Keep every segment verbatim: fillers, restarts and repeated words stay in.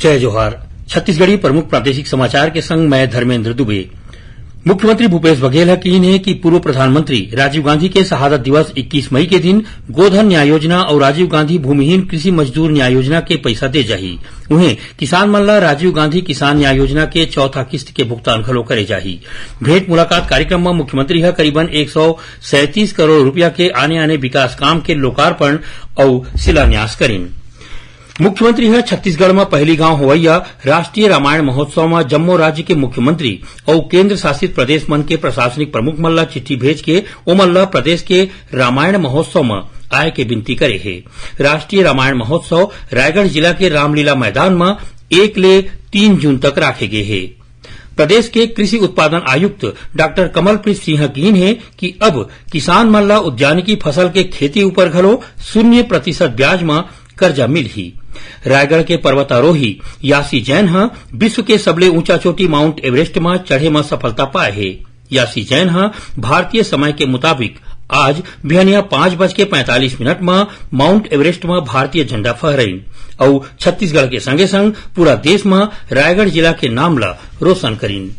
जय जोहार। छत्तीसगढ़ी प्रमुख प्रादेशिक समाचार के संग मैं धर्मेंद्र दुबे। मुख्यमंत्री भूपेश बघेल ह कहिन हे कि पूर्व प्रधानमंत्री राजीव गांधी के शहादत दिवस इक्कीस मई के दिन गोधन न्याय योजना अउ राजीव गांधी भूमिहीन कृषि मजदूर न्याय योजना के पइसा दे जाही। उहें, किसान मन ला राजीव गांधी किसान न्याय योजना के चौथा किस्त के भुगतान घलो करे जाही। भेंट मुलाकात कार्यक्रम म मुख्यमंत्री ह करीबन एक सौ सैंतीस करोड़ रुपया के आने-आने विकास काम के लोकार्पण अउ शिलान्यास करिन। मुख्यमंत्री ह छत्तीसगढ़ म पहिली गांव होवइया राष्ट्रीय रामायण महोत्सव म जम्मो राज्य के मुख्यमंत्री अउ केंद्र शासित प्रदेश मन के प्रशासनिक प्रमुख मन ला चिट्ठी भेज के ओमन ला प्रदेश के रामायण महोत्सव म आय के विनती करे हे। राष्ट्रीय रामायण महोत्सव रायगढ़ जिला के रामलीला मैदान म एक ले तीन जून तक राखे गे हे। प्रदेश के कृषि उत्पादन आयुक्त डॉक्टर कमलप्रीत सिंह ह कहिन हे कि अब किसान मन ला उद्यानिकी फसल के खेती ऊपर घलो शून्य प्रतिशत ब्याज म कर्जा मिलही। रायगढ़ के पर्वतारोही यासी जैन ह विश्व के सबले ऊंचा चोटी माउंट एवरेस्ट म चढ़े म सफलता पाए हे। यासी जैन ह भारतीय समय के मुताबिक आज बिहनिया पाँच बज के पैंतालीस मिनट म माउंट एवरेस्ट म भारतीय झंडा फहरइन अउ छत्तीसगढ़ के संगे संग पूरा देश म रायगढ़ जिला के नाम ल रोशन करिन।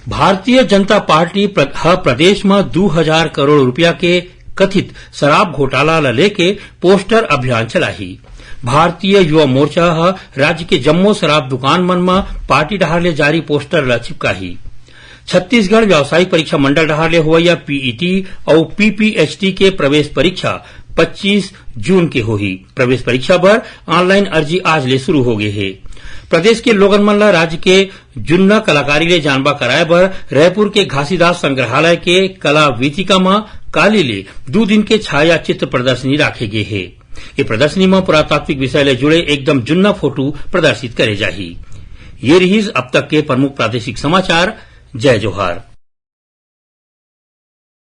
भारतीय जनता पार्टी प्र-, ह प्रदेश म दू हजार करोड़ रुपया के कथित शराब घोटाला ल लेके पोस्टर अभियान चलाही। भारतीय युवा मोर्चा ह राज्य के जम्मो शराब दुकान मन म पार्टी डहार ले जारी पोस्टर ल चिपकाही। छत्तीसगढ़ व्यावसायिक परीक्षा मंडल डहार ले होवइया पीईटी अउ पीपीएचटी के प्रवेश परीक्षा पच्चीस जून के होही। प्रवेश परीक्षा बर ऑनलाइन अर्जी आज ले शुरू हो गे हे। प्रदेश के लोगन मन ल राज्य के जुन्ना कलाकारी ले जानबा कराए बर रायपुर के घासीदास संग्रहालय के कला वेदिका म काली ले दू दिन के छाया चित्र प्रदर्शनी राखे गे हे। ये प्रदर्शनी म पुरातात्विक विषय ले जुड़े एकदम जुन्ना फोटो प्रदर्शित करे जाही। ये रिहिस अब तक के प्रमुख प्रादेशिक समाचार। जय जोहार।